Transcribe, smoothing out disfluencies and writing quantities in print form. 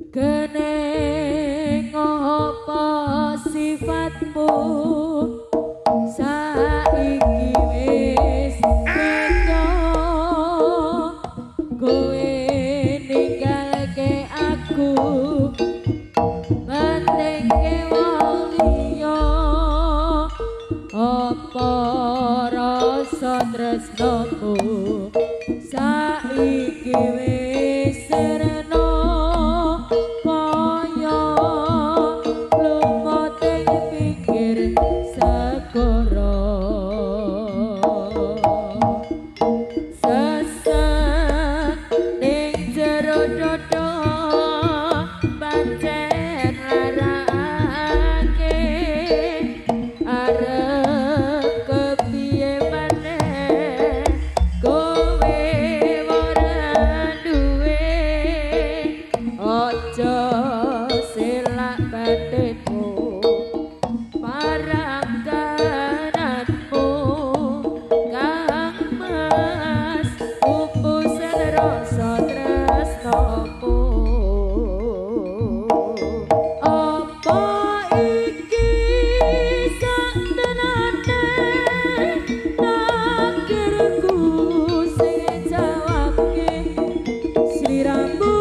Kene ngopo sifatmu saiki wis beda? Kowe ninggalke aku, pentingke wong liya. Apa rasa tresnomu saiki wis sirna kaya lumut ing pinggir segara? Sesek ning jero dodo pancen larakake. Arep kepiye maneh, kowe ora duwe? Aja selak batinmu marang kananmu, Kang Mas, pupusen rasa tresnomu. Apa iki sak tenane takdirku? Sing jawabke sliramu.